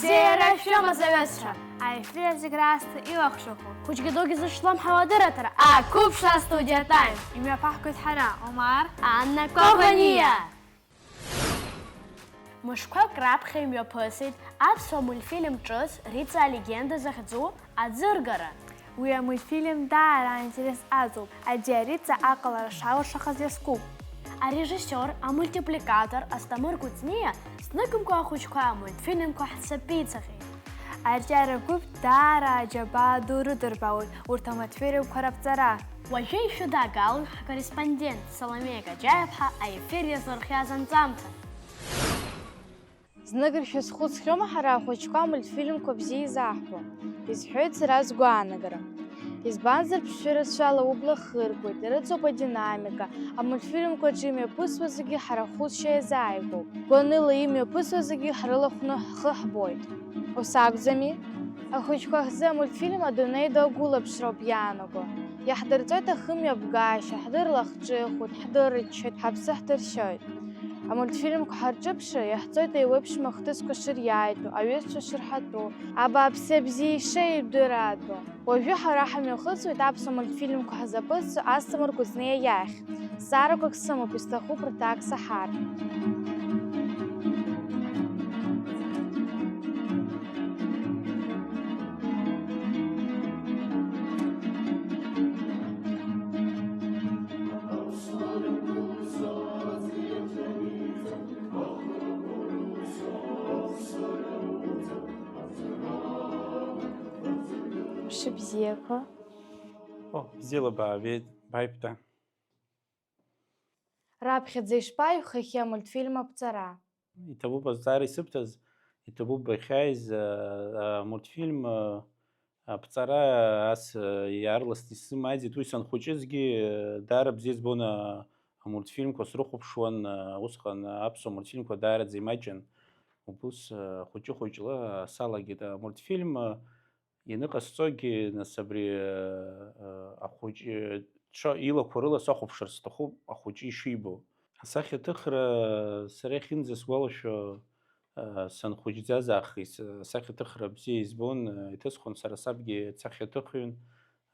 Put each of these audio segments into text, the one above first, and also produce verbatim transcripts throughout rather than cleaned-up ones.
Бзиара шәымаз, аҩызцәа! Аефир зегь раасҭа илахҿыху, хәыҷгьы дугьы зышлымҳауа адырраҭара, ақәыԥшра астудиа Time. Имҩаԥаҳгоит ҳара, Омар, Анна Коӷониа. Мышқәак раԥхьа имҩаԥысит аԥсуа мультфильм ҿыц Риҵа алегенда захьӡу аӡыргара. Уи амультфильм даара аинтерес аҵоуп, Адиарица аҟалара шалшахаз иазкуп. Арежиссиор, амультипликатор Асҭамыр Кәыҵниа зныкымкәа ахәыҷқәа амультфильмқәа ҳцаԥицахеит. Арҿиара гәыԥ даара аџьабаа ду рыдырбалоит урҭ амультфильмқәа раԥҵара. Уажәы ишәыдагалоит ҳкорреспондент Саломеиа Каҷаиаԥҳа аефир иазлырхиаз анҵамҭа. Зныкыр шәазхәыцхьоума ҳара ахәыҷқәа амультфильмқәа бзиа изаҳҳәо? Изҳәоит сара сгәаанагара. Избанзар, ԥсшьара рацәала убла хыркуеит, ирыҵоуп адинамика, амультфильмқәа рҿы имҩаԥысуа зегьы ҳара ҳхәыцшьа иазааигәоуп. Гәаныла имҩаԥысуа зегьы ҳрылахәны ҳхы ҳбоит. Ус акәӡами? Ахәыҷқәа ҳзы амультфильм адунеи ду агәылаԥшроуп иаанаго. Иаҳдырҵоит ахымҩаԥгашьа, ҳдырлахҿыхуеит, ҳдырччоит, ҳаԥсы ҳҭыршьоит. Амультфильмқәа ҳарҿыԥшыр, иаҳҵоит еиуеиԥшым ахҭысқәа шыриааитәу, аҩызцәа шырҳатәу, абааԥсы абзиа ишеидыраатәу. Уажәы ҳара ҳамҩахыҵуеит аԥсуа мультфильмқәа ҳзаԥызҵо Асҭамыр Кәыҵниа иахь. Зҵаарақәак сымоуп, исҭахуп рҭак саҳар. Мшыбзиақәа. О, бзиала баабеит, бааиԥда. Раԥхьаӡа ишԥаҩхахьеи амультфильм аԥҵара? Иҭабуп азҵаара исыбҭаз, иҭабуп бахьааиз, а, амультфильм, а, аԥҵара ас, а, иаарласны исзымааиӡеит. Уи санхәыҷызгьы, а, даара бзиа избон, а, амультфильмқәа срыхәаԥшуан, а, усҟан аԥсуа мультфильмқәа даараӡа имаҷын. Убыс, а, хәыҷы-хәыҷла салагеит амультфильм, а, Ианыҟасҵогьы, нас, абри, э, ахәыҷы ҽа илақәа рыла сахәаԥшыр сҭахуп, ахәыҷы ишибо. Асахьаҭыхра сара иахьынӡасгәалашәо, э, санхәыҷӡаз аахыс, э, асахьаҭыхра бзиа избон, э, иҭысхон, сара сабгьы сахьаҭыхҩын,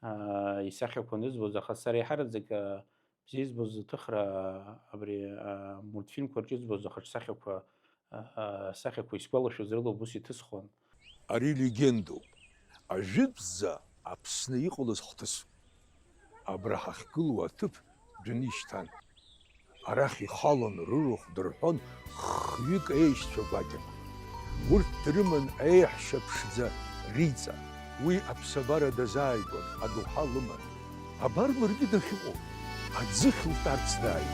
э, исахьақәа анызбоз, аха сара еиҳараӡак, э, Бзиа избоз аҭыхра абри, а, мультфильмқәа рҿы избоз ахаҿсахьақәа, а, а, сахьақәа исгәалашәоз рыла убыс иҭысхон. Ари легендоуп. Ажәытәӡа Аԥсны иҟалаз хҭысуп. Абра ҳахьгылоу аҭыԥ дәынишьҭан. Арахь ихалон, рырахә дырҳәон хҩык аешьцәа гәакьақәа. Урҭ дрыман аеҳәшьа ԥшӡа Риҵа. Уи аԥсабара дазааигәан, адоуҳа лыман. Абар ларгьы дахьыҟоу, аӡыхь лтәарц дааит.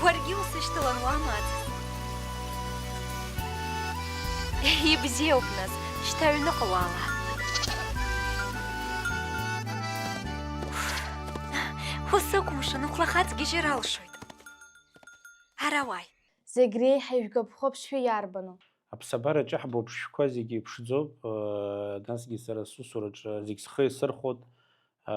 Уаргьы усышьҭалан уамаӡаз. Ибзиоуп, нас, шьҭа аҩныҟа уаала. Усыкәымшан, ухәлахаҵ гьежьыр алшоит. Ара уааи. Зегь реиҳа ижәгәаԥхо аԥшшәы иарбану? Аԥсабараҿы иаҳбо аԥшшәқәа зегьы ԥшӡоуп, э, насгьы сара сусураҿы зегь схы иасырхәоит, э,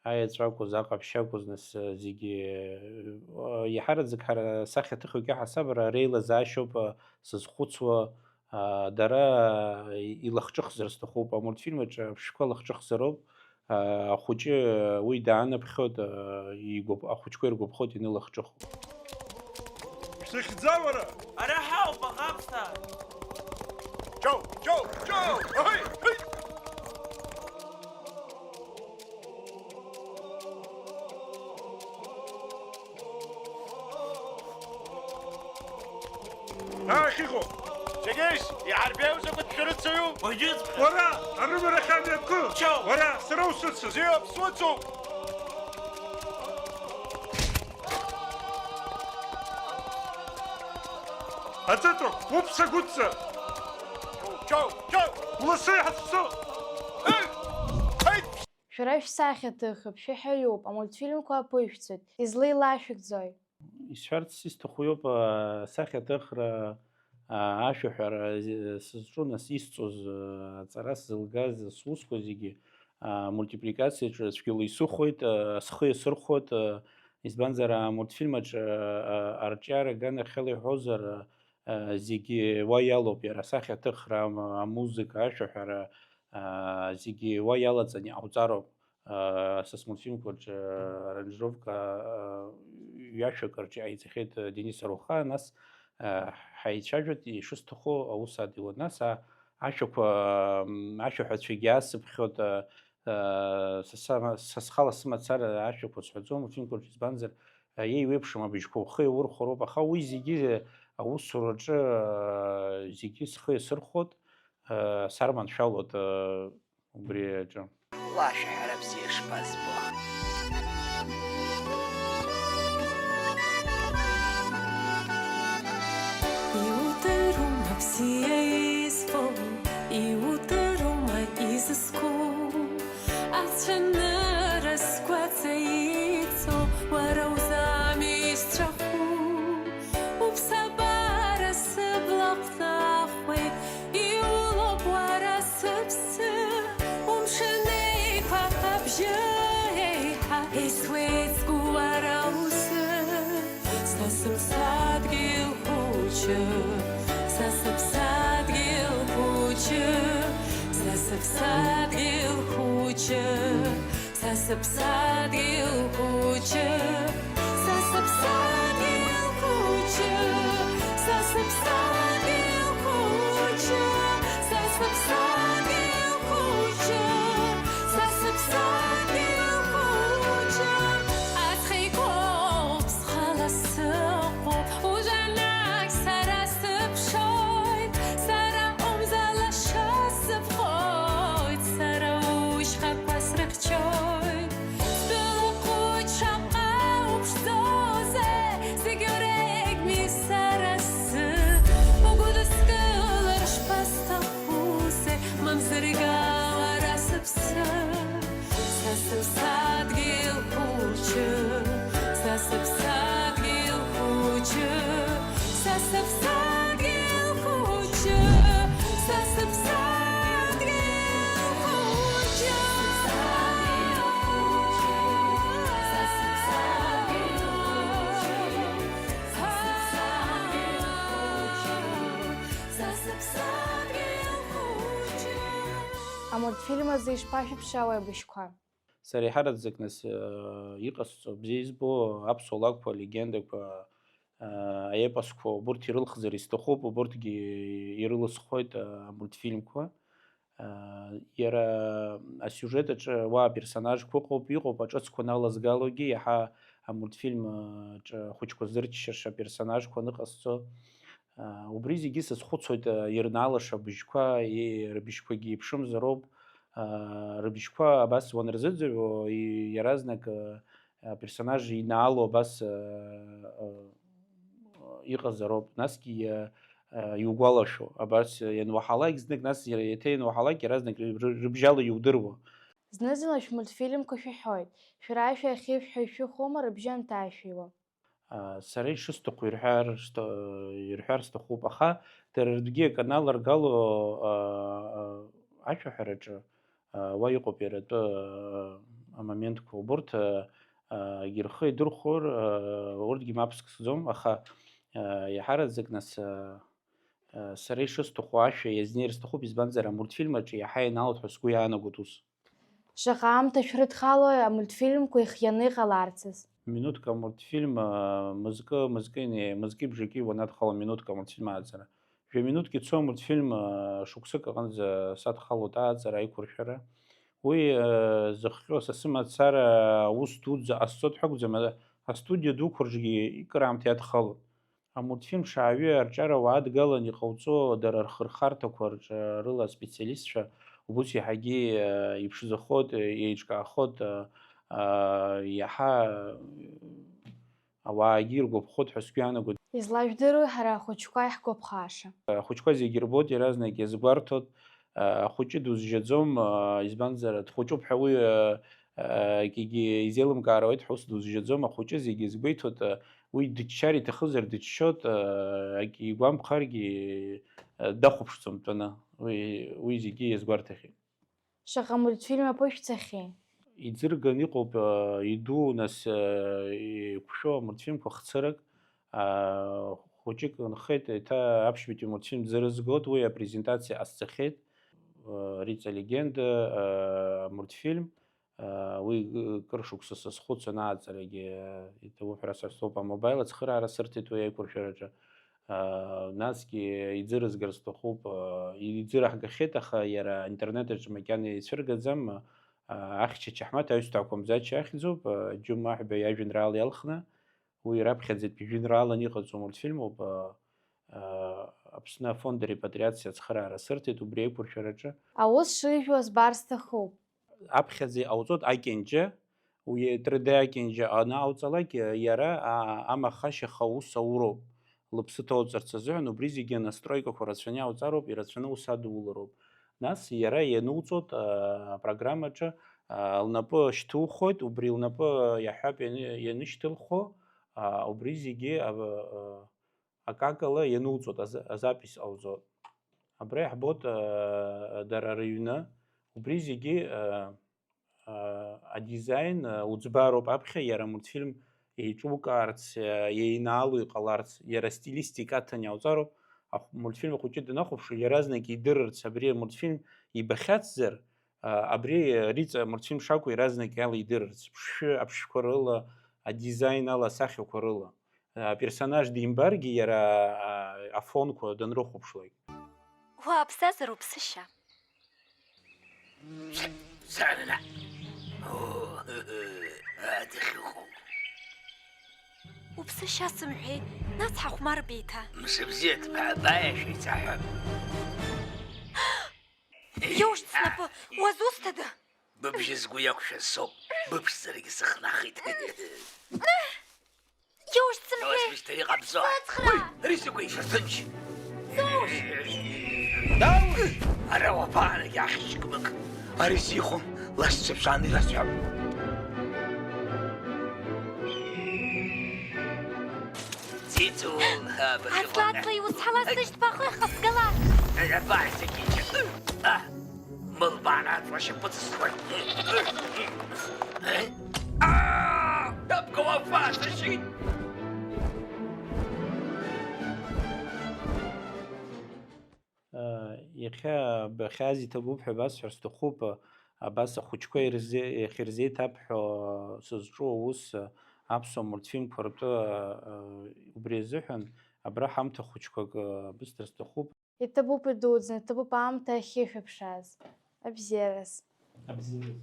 аеҵәа акәыз, аҟаԥшь акәыз, нас, э, зегьы, э, иаҳараӡак ҳара сахьаҭыхҩык иаҳасаб ара реилазаашьоуп, э, сызхәыцуа, э, дара, э, илахҿыхзар сҭахуп, амультфильм аҿы аԥшшәқәа лахҿыхзароуп, Ахәыҷы уи даанаԥхьоит, игәаԥ-, ахәыҷқәа иргәаԥхоит ианылахҿыху. Шәсыхьӡа, уара? Ара ҳауп, аӷа ԥсҭа! Џьоу, џьоу, џьоу! Аҳәи, ҳәи! Аахьихо! Џьегьишь, иҳарбеиу закәытә шәарыцаҩу? Уажәыҵәҟьа! Уара, арымарахь амҩа кы! Чоу! Уара, сара усыцын! Бзиоуп, суцуп! Аҵыҵәа, уԥса гәыҵа! Чоу, чоу! Уласы, иҳацәцо! Ей! Ей! Шәара шәсахьаҭыхҩы, шәаҳәаҩуп, амультфильмқәа аԥышәҵоит, излеилашәыгӡои? Исҳәарц исҭаху иоуп, асахьаҭыхра, а, ашәаҳәара зи-, сызҿу, нас, исҵоз, а, аҵара сзылгаз сусқәа зегьы, а, мультипликациаҿы цәгьала исыхәоит, а, схы иасырхәоит, а, Избанзар, амультфильм аҿы, а, арҿиара аганахьала иҳәозар, а, зегьы уа иалоуп, иара асахьаҭыхра, ам-, амузыка, ашәаҳәара, а, зегьы уа иалаҵаны иҟауҵароуп. А, са смультфильмқәа рҿы аранжировка, а, ҩажәак рҿы иҟаиҵахьеит, а, Денис Аруха, нас, а, ҳаицәажәоит ишысҭаху аус адиуа. Нас, а, ашәақәа, м, ашәаҳәацәагьы асыԥхьоит, а, Са сама-, са схала сымацара ашәақәа сҳәаӡом, афильмқәа рҿы, избанзар, еиуеиԥшым абыжьқәа ухы иаурхәароуп, аха уи зегьы аусураҿы, зегьы схы иасырхәоит, сарманшәалоит убри аҿы. Лашәаҳәара бзиа шԥазбо! Иудырума бзиа избо, иудырума изызку? Ацәанырра сгәаҵа ицо, уара узами исҵәаху? Уԥсабара сыбла ҟәнахуеит, иулоуп уара сыԥсы. Умшын еиқәа абжьы еиҳа исуеит сгәы уара узы. Са сыԥсадгьыл хәыҷы, са сыԥсадгьыл хәыҷы, са сыԥсадгьыл хәыҷы, са сыԥсадгьыл хәыҷы, са сыԥсадгьыл хәыҷы, са сыԥсадгьыл хәыҷы, са сыԥсадгьыл хәыҷы, са сыԥсадгьыл хәыҷы, аҵх игоуп. Схала сыҟоуп, ужәанак сара сыԥшоит, сара умза лаша сыԥхоит, сара ушьхақәа срыхьчоит. Сдәылхәыҷ шаҟа уԥшӡоузеи, зегь урегми сара сзы, угәыдыскылар шԥасҭахузеи, мамзаргьы уара сыԥсы. Са сыԥсадгьыл хәыҷы, са сыԥсадгьыл хәыҷы, са сыԥсадгьыл хәыҷы, са сыԥсадгьыл хәыҷы, са сыԥсадгьыл хәыҷы, са сыԥсадгьыл хәыҷы. Амультфильм азы ишԥашәыԥшаауеи абыжьқәа? Сара еиҳараӡак нас, э, иҟасҵо, бзиа избо аԥсуа лакәқәа, алегендақәа, э, аепосқәа, убурҭ ирылхзар исҭахуп, убурҭгьы ирылысхуеит, э, амультфильмқәа. Э, иара асиужет аҿы уа аперсонажқәа ыҟоуп, иҟоуп аҿыцқәа налазгалогьы, иаҳа амультфильм, э, аҿы ахәыҷқәа зырччаша аперсонажқәа аныҟасҵо. Э, убри зегьы сазхәыцуеит, э, ирнаалаша абыжьқәа, и-, рыбжьқәагьы еиԥшымзароуп. Рыбжьқәа абас уанырзыӡырҩуа, и-, иаразнак, а, аперсонаж инаало абас, а, а, иҟазароуп. Насгьы иа-, а, иугәалашәо, абас иануаҳалак знык, нас иара еиҭа иануаҳалак, иаразнак ры-, ры-, рыбжьала иудыруа. Зны-зынла шәмультфильмқәа шәаҳәоит. Шәара ашәа ахьышәҳәо ишәыхәома рыбжьы анҭашәиуа? А, сара ишысҭаху ирҳәар сҭа-, ирҳәар сҭахуп, аха дара ртәгьы акы аналаргало, а, а, ашәаҳәараҿы, а, уа иҟоуп иара атәы, а, амоментқәа. Убурҭ, а, а, рхы идырхәар, а, урҭгьы мап скӡом, аха, а, иаҳараӡак нас, а, а, сара ишысҭаху ашәа иазнеир сҭахуп, избанзар, амультфильм аҿы иаҳа ианалоит ҳәа сгәы иаанагоит ус. Шаҟа аамҭа шәрыдхалои амультфильмқәа ихианы иҟаларцаз? Минуҭк амультфильм, а, мызкы, мызкы инеи-, мызки бжаки уанадхало минуҭк амультфильм ааҵара. Жәа минуҭк ицо амультфильм, а, шықәсык аҟынӡа садхалоит ааҵара, аиқәыршәара. Уи, а, зыхҟьо са сымацара аус дуӡӡа ҟасҵоит ҳәа акәӡам, а, астудиа дуқәа рҿгьы икыраамҭа иадхалоит. Амультфильм шааҩы арҿиара уа адгалан иҟауҵо дара рхырхарҭақәа рҿы рыла аспециалистцәа убыс иаҳагьы, э, иԥшӡахоит, э, еиҿкаахоит, э, э, иаҳа, э, ауаагьы иргәаԥхоит ҳәа сгәы иаанагоит. Излажәдыруеи ҳара ахәыҷқәа иаҳгәаԥхаша? Ахәыҷқәа зегьы ирбоит, иаразнак иазгәарҭоит, э, ахәыҷы дузжьаӡом, э, избанзар, дхәыҷуп ҳәа уи, э, э, акгьы изеилымкаар ауеит ҳәа ус дузжьаӡом, ахәыҷы зегьы згәеиҭоит, э, Уи дыччар иҭахызар дыччоит, э, ак игәамԥхаргьы, э, дахәаԥшӡом дтәаны. Уи, уи зегьы иазгәарҭахьеит. Шаҟа мультфильм аԥышәҵахьеи? Иӡырган иҟоуп, э, иду, нас, э, еиқәшәо амультфильмқәа хцырак, э, хәыҷык нхеит, еиҭа аԥшьбатәи амультфильм ӡырызгоит, уи апрезентациа ҟасҵахьеит, э, Риҵа легенда, э, амультфильм, э, уи, э, кыр шықәса сазхәыцуан ааҵрагьы, э, иҭабуп ҳәа сасоуп, амобаил ацхыраара сырҭеит уи аиқәыршәараҿы. Насгьы иӡырызгар сҭахуп, иӡыраҳгахьеит, аха иара аинтернет аҿы макьана ицәыргаӡам, ахьча Чаҳмаҭ аҩсҭаа қәамзачча ахьӡуп, Џьума Аҳәба иажәеинраала иалхны, уи раԥхьаӡатәи жәеинраалан иҟаҵоу мультфильмуп, Аԥсны афонд арепатриациа ацхыраара сырҭеит убри аиқәыршәараҿы. Аус шыжәуа збар сҭахуп. Аԥхьаӡа иҟауҵоит акьанџьа, уи три дэ акьанџьа анаауҵалак, иара, а, амахашьаха аус ауроуп. Лыԥсы ҭоуҵарц азыҳәан убри зегьы анастройкақәа рацәаны иауҵароуп, ирацәаны аус адулароуп. Нас иара иануҵоит, а, апрограммаҿы, а, лнапы шьҭухуеит, убри лнапы иаҳҳәап ианы-, ианышьҭылхо, а, убри зегьы, а, а, акакала иануҵоит, аза-, азапись ҟауҵоит. Абра иаҳбоит, а, дара рыҩны, убри зегьы, а, а, адизайн, а, уӡбароуп аԥхьа, иара амультфильм еиҿукаарц, а, еинаало иҟаларц, иара астилистика аҭан иауҵароуп. Ахә-, мультфильм ахәыҷы данахәаԥшуа, иаразнак идырырц абри амультфильм ибахьацзар, а, абри, а, Риҵа амультфильм шакәу иаразнак иалидырырц, ԥшшәы аԥшшәқәа рыла, адизайн ала асахьақәа рыла. А, аперсонаж димбаргьы, иара, а, афонқәа данрыхәаԥшлак. Уааԥсазар уԥсышьа. Сарна. О, адыхьыху. Уԥсышьа сымҳәеи, нас ҳахәмарып еиҭа. Мшыбзиа ҭбаа баиашәа ицаҳәа. Иоушьт снапы, уазусҭада? Быбжьы сгәы иақәшәаз соуп, быԥшӡарагьы сыхнахит. Иоушьт сымҳәеи! Иоушьт, мышьҭа иҟабҵо. Сыцхраа! Уи, ари сыкәеишьа ҭынч! Соушьт! Даур! Ара уаԥаанагь ахьчкмык! Ари сихәом, лашьцәа ԥшааны ирасҳәап. Ӡиӡу, абыржәы. Аҵла-аҵла иузҳалаз сышьҭԥа ахы ахасгалар! Абааи, сакьыҷа! А! Мылбаан аҵла шьапы ҵысхуеит. Аа! Дабго афа сашьит! Иахьа бахьааз иҭабуп ҳәа басҳәар сҭахуп, абас ахәыҷқәа ирзе-, иахьырзеиҭабҳәо сызҿу аус, аԥсуа мультфильмқәа ртәы, убри азыҳәан абра ҳамҭа хәыҷқәак бысҭар сҭахуп. Иҭабуп идуӡӡан, иҭабуп аамҭа ахьышәыԥшааз. Абзиараз. Абзиараз.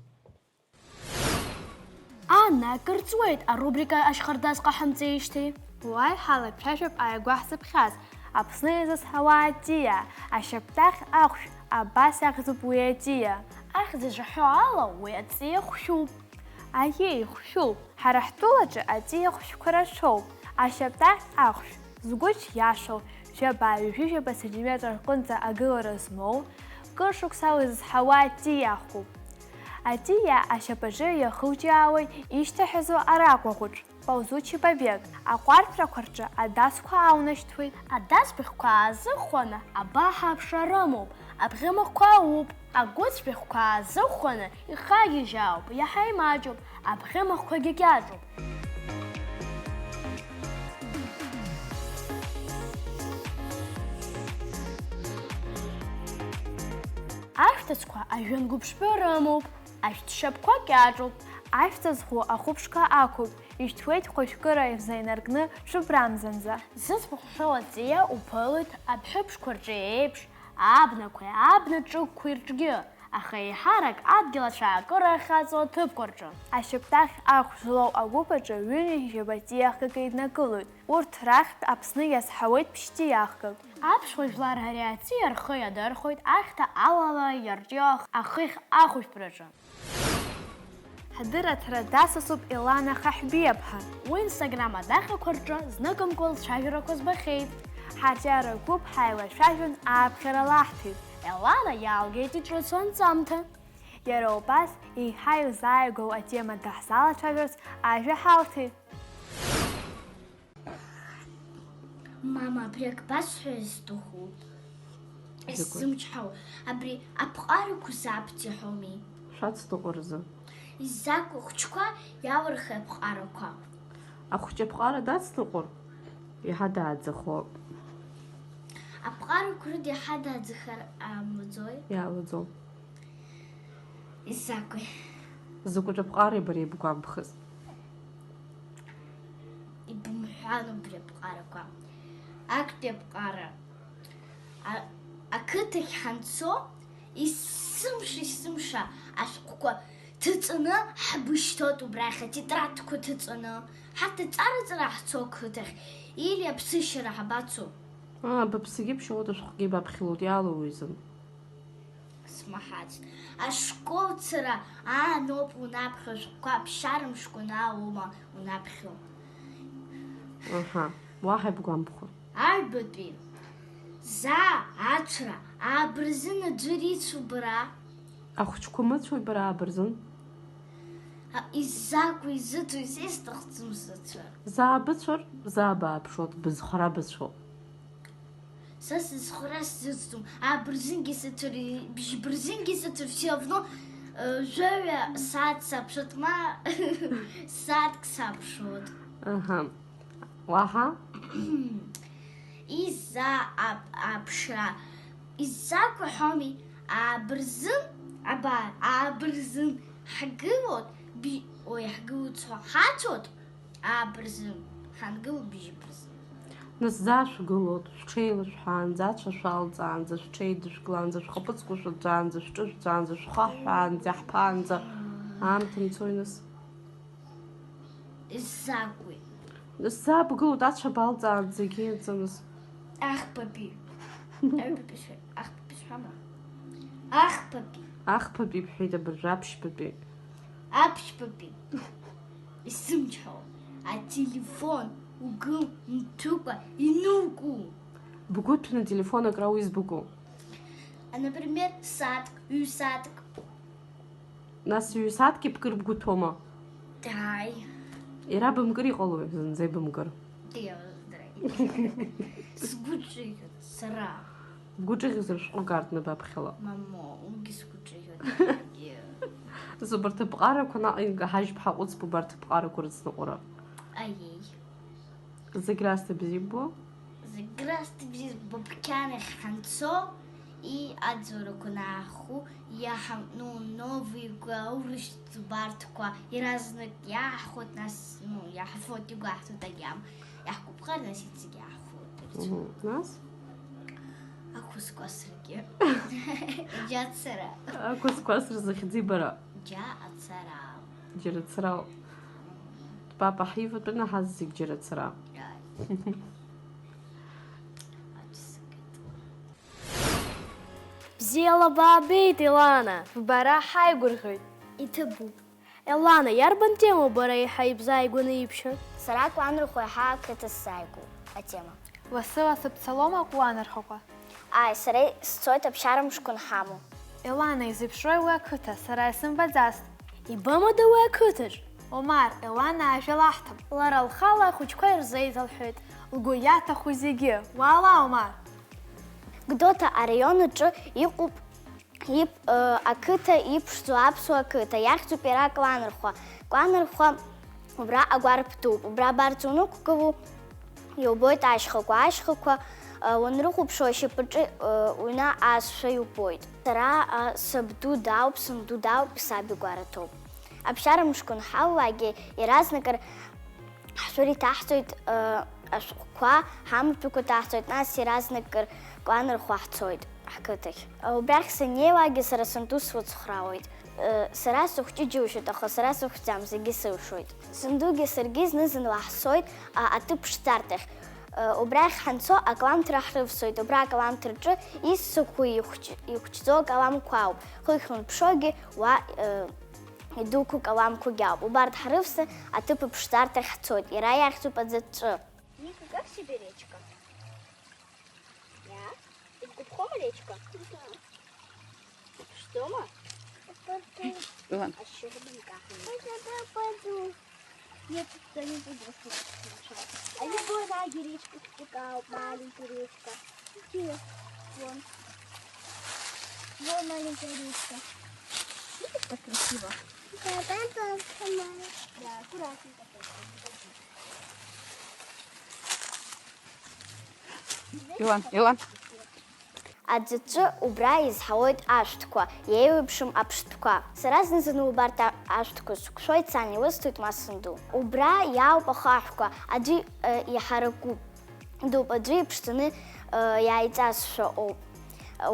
Анна, акыр ҵуеит арубрика Ашьхардаз ҟаҳамҵеижьҭеи. Уааи, ҳалацәажәап ааигәа ҳзыԥхьаз, Аԥсны иазызҳауа атиа, ашьаптахь ахәшә, абас иахьӡуп уи атиа. Ахьӡ ишаҳәо ала, уи аҵиа хәшәуп. Аиеи, хәшәуп. Ҳара ҳтәылаҿы аҵиа хәшәқәа рацәоуп. Ашьаптахь ахәшә, згәы џьиашоу, жәаба-ҩажәи жәаба сантиметр рҟынӡа агылара змоу, кыр шықәсала изызҳауа атиа ахәуп. Атиа ашьапаҿы иахылҿиаауеит ишьҭаҳәазо араҟә аҟәыҿ, ползучий побег, аҟәарҭрақәа рҿы адасқәа аунашьҭуеит. Адас быӷьқәа аазыхәаны абаҳа аԥшра рымоуп, абӷьы махәқәа ауп. Агәыцә быӷьқәа аазыхәаны ихагьежьаауп, иаҳа имаҷуп, абӷьы махәқәагьы кьаҿуп. Ашәҭыцқәа ажәҩан гәыԥшьба рымоуп, ашәҭшьапқәа кьаҿуп, ашәҭыцхә ахәыԥшқа ақәуп, ишәҭуеит хәажәкыра ирзаинаркны шәыбрамзанӡа. Зыӡбахә ҳәоу аҵиа уԥылоит абҳәыԥшқәа рҿы еиԥш, абнақәеи абна ҿықәқәеи рҿгьы, аха еиҳарак адгьыл ацәаакыра ахьаҵоу аҭыԥқәа рҿы. Ашьаптахь ахә злоу агәыԥ аҿы ҩынҩажәи жәаба ҵиахкык еиднакылоит. Урҭ рахьтә Аԥсны иазҳауеит ԥшь ҵиахкык. Аԥсуа жәлар ари аҵиа рхы иадырхәоит ахьҭа алала иарҿио ахыхь ахәышәтәраҿы. Ҳдырраҭара дасасуп Елана Хаҳәбиаԥҳа. Уи Instagram адаҟьақәа рҿы зныкымкәа лцәажәарақәа збахьеит. Ҳарҿиара гәыԥ ҳаилацәажәон ааԥхьара лаҳҭеит. Елана иаалгеит иҿыцу анҵамҭа. Иара убас еиҳа илзааигәоу атема даҳзалацәажәарц ажәа ҳалҭеит. Мама, абри ак басҳәар сҭахуп. Закәи? Исзымчҳауа, абри аԥҟарақәа саб иҳәоми. Шәацныҟәарзы. Изакәи ахәыҷқәа иалырхи аԥҟарақәа? Ахәыҷы аԥҟара дацныҟәар, иаҳа дааӡахо. Аԥҟарақәа рыда иаҳа дааӡахар амуӡои? Иаалаӡом. Изакәи? Закәытә аԥҟареи бара ибгәамԥхаз? Ибымҳәан убри аԥҟарақәа. Актәи аԥҟара. А-, ақыҭахь ҳанцо, есымша, есымша ашәҟәқәа ҭыҵаны ҳбышьҭоит убрахь, атетрадқәа ҭыҵаны. Ҳарҭ аҵара-ҵара ҳцо ақыҭахь, или аԥсышьара ҳабацо? Аа, быԥсгьы ԥшьоит, ашәҟәгьы баԥхьалоит, иалоу уизын. Смаҳацт. Ашкол цара ааноуп унаԥхьо, ашәҟәқәа аԥсшьара мшқәа наауоума унаԥхьо? Аҳа, уаҳа ибгәамԥхо. Аҩбатәи. Заа, ацәара, аабырзын аӡәыр ицу бара? Ахәыҷқәа мыцәои бара аабырзын? А, изакәу изыӡу, исҭахӡам сыцәар. Заа быцәар, заа бааԥшуеит, бызхара быцәоуп. Са сызхара сзыӡӡом, аабырзынгьы сыцәар, бжьбырзынгьы сыцәар, все равно, э, жәаҩа сааҭ саԥшуеит, ма сааҭк саԥшуеит. Аҳа. Уаҳа? Иза ап-, аԥшра. Изакәу ҳәоми, аабырзын, абар, аабырзын ҳгылоит, би-, ой, ҳгылоит сҳәо, ҳацәоит, аабырзын ҳангылоит бжьыбырзын. Нас заа шәгылоит, шәҽеилышәҳәаанӡа, ацәа шәалҵаанӡа, шәҽеидышәклаанӡа, шәхаԥыцқәа шәаӡәаанӡа, шәҿышәӡаанӡа, шәхаҳәаанӡа, иаҳԥаанӡа, аамҭа мцои нас? Изакәи? Нас заа бгылоит, ацәа балҵаанӡагьы, нас. Ахԥатәи. Аҩбатәи сҳәеит, ахԥатәи сҳәама? Ахԥатәи. Ахԥатәи бҳәеит абыржәы, аԥшьбатәи. Аԥшьбатәи. Исзымчҳауа. Ателефон угыл мҭәыкәа инуку. Бгәы ҭәны ателефон акра уи збыку? А, например, сааҭк, ҩ-сааҭк. Нас ҩ-сааҭк ибкыр бгәы ҭәуама? Ааи. Иара бымкыр иҟалои, зынӡа ибымкыр? Сгәы ҿыӷьуеит, сара. Бгәы ҿыӷьызар шәҟәы гартә набаԥхьала? Мамо, уигьы сгәы ҿыӷьуеит, иаргьы. Нас убарҭ аԥҟарақәа наҟ инкаҳажьып, ҳаҟәыҵп убарҭ аԥҟарақәа рыцныҟәара. Аиеи. Зегь раасҭа бзиа ббо? Зегь раасҭа бзиа ббо, Бқьанахь ҳанцо, и аӡбарақәа нааху, иаҳа, ну, новый гәы аурышьҭ ӡбарҭқәа иаразнак иаҳхәоит, нас, ну, иаҳфоит, игәаҳҭоит агьама, иаҳгәаԥхар, нас иҵегь иаҳхәоит. Мгм. Нас? Ақәыскәасрагьы. Џьа ацара. Ақәыскәасра захьӡи бара? Џьа ацара. Џьара ацара. Папа ҳиватәаны ҳаззегь џьара ацара. Ааи. Аӡә сакит. Бзиала баабеит, Елана! Ббара ҳаигәырӷьоит. Иҭабуп. Елана, иарбан темоу бара еиҳа ибзааигәаны ибшьа? Сара Кәанрыхәа еиҳа ақыҭа сзааигәоуп атема. Лассы-лассы бцалома Кәанрыхәа? Ааи, сара сцоит аԥсшьара мшқәа анҳамоу. Елана, изеиԥшрои уи ақыҭа? Сара исымбаӡацт. Ибымада уи ақыҭаҿ? Омар, Елана ажәа лаҳҭап. Лара лхала ахәыҷқәа ирзеиҭалҳәеит, лгәы иаҭаху зегьы. Уаала, Омар! Гәдоуҭа араион аҿы иҟоуп ип-, ы, ақыҭа иԥшӡоу аԥсуа қыҭа, иахьӡуп иара Кәанрыхәа. Кәанрыхәа убра агәарԥ дууп, убра абарҵа унықәгылоу, иубоит ашьхақәа, ашьхақәа, ы, уанрыхәаԥшуа ашьапаҿы, ы, уҩны аасшәа иубоит. Сара, ы, сабду даауп, санду даауп, саб игәараҭоуп. Аԥсшьара мшқәа анҳалалакгьы, иаразнакыр ҳшәыр иҭаҳҵоит, ы, ашәҟәқәа, ҳамаҭәақәа ҭаҳҵоит, нас иаразнакыр Кәанрыхәа ҳцоит ҳқыҭахь. Ы, убрахь саннеиуагьы сара санду суцхраауеит. Ы, сара сыхәҷы џьушьоит, аха сара сыхәӡам, зегьы сылшоит. Сандугьы саргьы зны-зынла ҳцоит, а, аҭыԥ ԥшӡарҭахь. Ы, убрахь ҳанцо акаламҭра ҳрывсуеит, убра акаламҭраҿы иссақәоу ихәҷ-, ихәҷӡоу акаламқәа ауп. Хыхь унԥшуагьы уа, ы, идуқәоу каламқәагьы ауп. Убарҭ ҳрывсны аҭыԥ аԥшӡарҭахь ҳцоит. Иара иахьӡуп аӡаҵәы. Ника, как тебе речка? Я? Игәаԥхома речка? Да. Что, ма? Ладно. А с чего бы не кахать? Я туда пойду. Нет, я не буду вас слушать. А любой ради речка стекал, маленькая речка. Где? Вон. Вон маленькая речка. Видишь, как красиво? Илан, Илан. Аӡәаӡәы убра изҳауеит ашәҭқәа, еиуеиԥшым аԥштәқәа. Сара зны-зынла убарҭ а-, ашәҭқәа сықәшәоит, сан илысҭоит, ма санду. Убра иаауп ахаҳәқәа, аӡәы, э, иҳаракуп. Дууп, аӡәы иԥшӡаны, э, иааиҵазшәа ыҟоуп.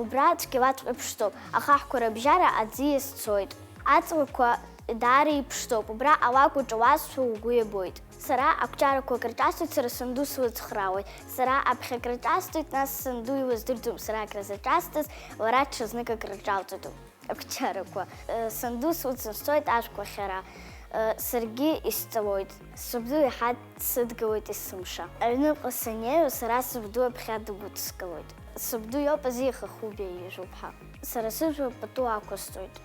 Убра цәгьалаҵәҟьа ԥшӡоуп. Ахаҳәқәа рыбжьара аӡиас цоит. Аҵлақәа даара иԥшӡоуп. Убра алакә аҿы уасҳәо угәы иабоит. Сара ақәҿиарақәа акрыҿасҵоит, сара санду слыцхраауеит. Сара аԥхьа акрыҿасҵоит, нас санду илыздырӡом, сара акрызҿасҵаз, лара ҽазнык акрыҿалҵоит. Ақәҿиарақәа. Э, санду слыцын сцоит ашәқәа ахьара. Э, саргьы исҵалоит. Сабду иаҳа дсыдгылоит есымша. Аҩныҟа саннеиуа, сара сабду аԥхьа дгәыдскылоит. Сабду иоуп азихахәы беиажәуп ҳәа. Сара сыжәла пату ақәысҵоит.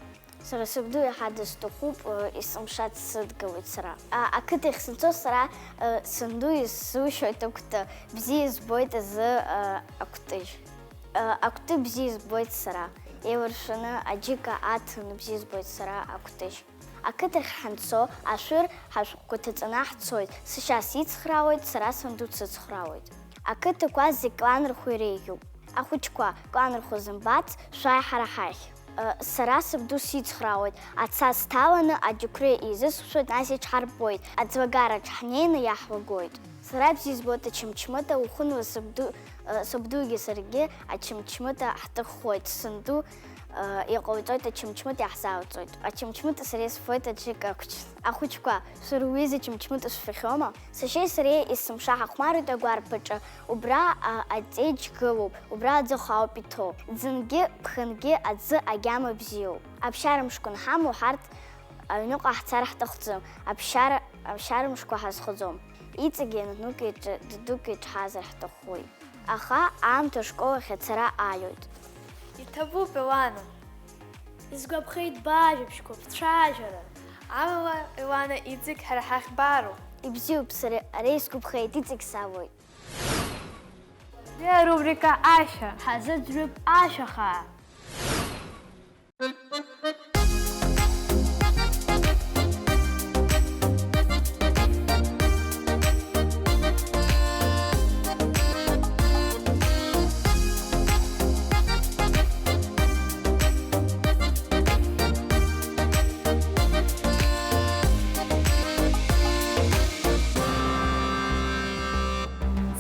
Сара сабду иаҳа дысҭахуп, э, есымша дсыдгылоит сара. А, ақыҭахь санцо сара, э, санду исзушьоит акәты, бзиа избоит азы, э, акәтыжь. Э, акәты бзиа избоит сара. Еиларшәаны аџьыка аҭаны бзиа избоит сара акәтыжь. Ақыҭахь ҳанцо, ашәыр ҳашәҟәқәа ҭаҵаны ҳцоит. Сашьа сицхраауеит, сара санду дсыцхраауеит. Ақыҭақәа зегь Кәанрхәа иреиӷьуп. Ахәыҷқәа, Кәанрхәа зымбац, шәааи ҳара ҳахь. Э, сара сабду сицхраауеит, аца сҭаланы аџьықәреи еизысхәшәоит, нас иҽҳарбоит, аӡлагараҿ ҳнеины иаҳлагоит. Сара бзиа збоит ачымчмыта, уахынла сабду, э, сабдугьы саргьы ачымчмыта ҳҭаххоит, санду, э, иҟауҵоит, ачымчмыта иаҳзаауҵоит. Ачымчмыта сара исфоит аџьыка ақәч-, ахәыҷқәа, шәара уҩыза ачымчмыта шәфахьоума? Сашьеи сареи есымша ҳахәмаруеит агәарԥаҿы, убра, а, аҵеџь гылоуп, убра аӡы хауп иҭоу. Ӡынгьы, ԥхынгьы аӡы агьама бзиоуп. Аԥсшьара мшқәа анҳамоу ҳарҭ аҩныҟа ҳцар ҳҭахӡам, аԥсшьара, аԥсшьара мшқәа ҳазхаӡом. Иҵегьы нанук иҿы, дадук иҿҳазар ҳҭахуеит. Аха аамҭа ашкол ахь ацара аиоит. Иҭабуп, Елана. Исгәаԥхеит бажәабжьқәа, бцәажәара. Амала, Елана, иҵегь ҳара ҳахь баароуп. Ибзиоуп, сара, ара исгәаԥхеит, иҵегь савоит. Арубрика Ашәа. Ҳазыӡырҩып ашәа хаа.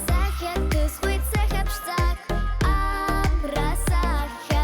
Сахьа ҭысхуеит, сахьа ԥшӡак, абра сахьа.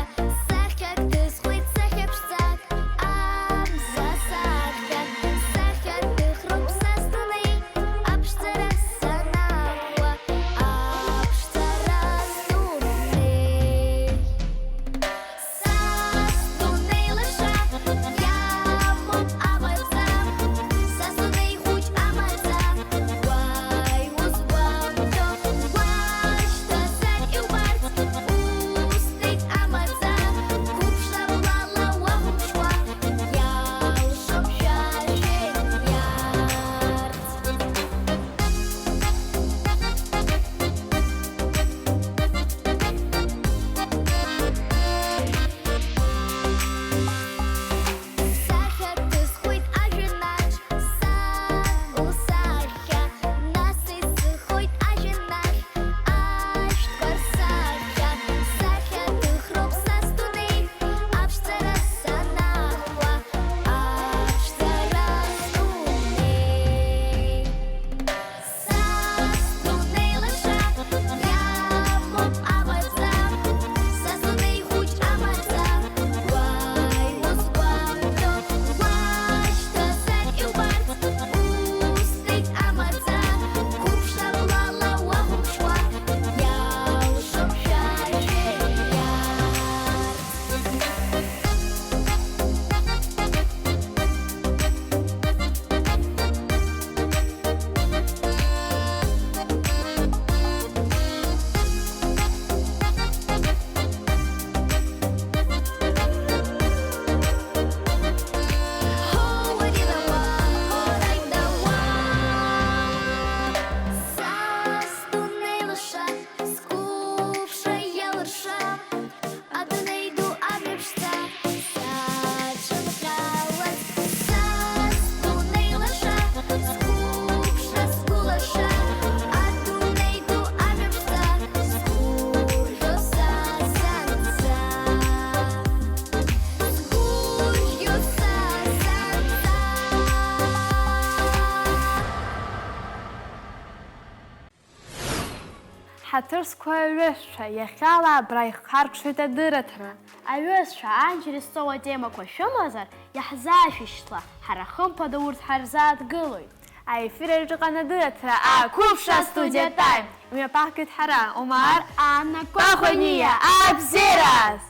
Аҭырқәа аҩызцәа, иахьала абра ихаркшоит адырраҭара. Аҩызцәа, анџьыр зҵоу атемақәа шәымазар, иаҳзаашәышьҭла, ҳара хымԥада урҭ ҳарзааҭгылоит. Аефир аҿы ҟан адырраҭара, ақәыԥшра, Студиа Тайм. Имҩаԥаҳгеит ҳара, Омар, Анна Кәахәаниа, абзиараз!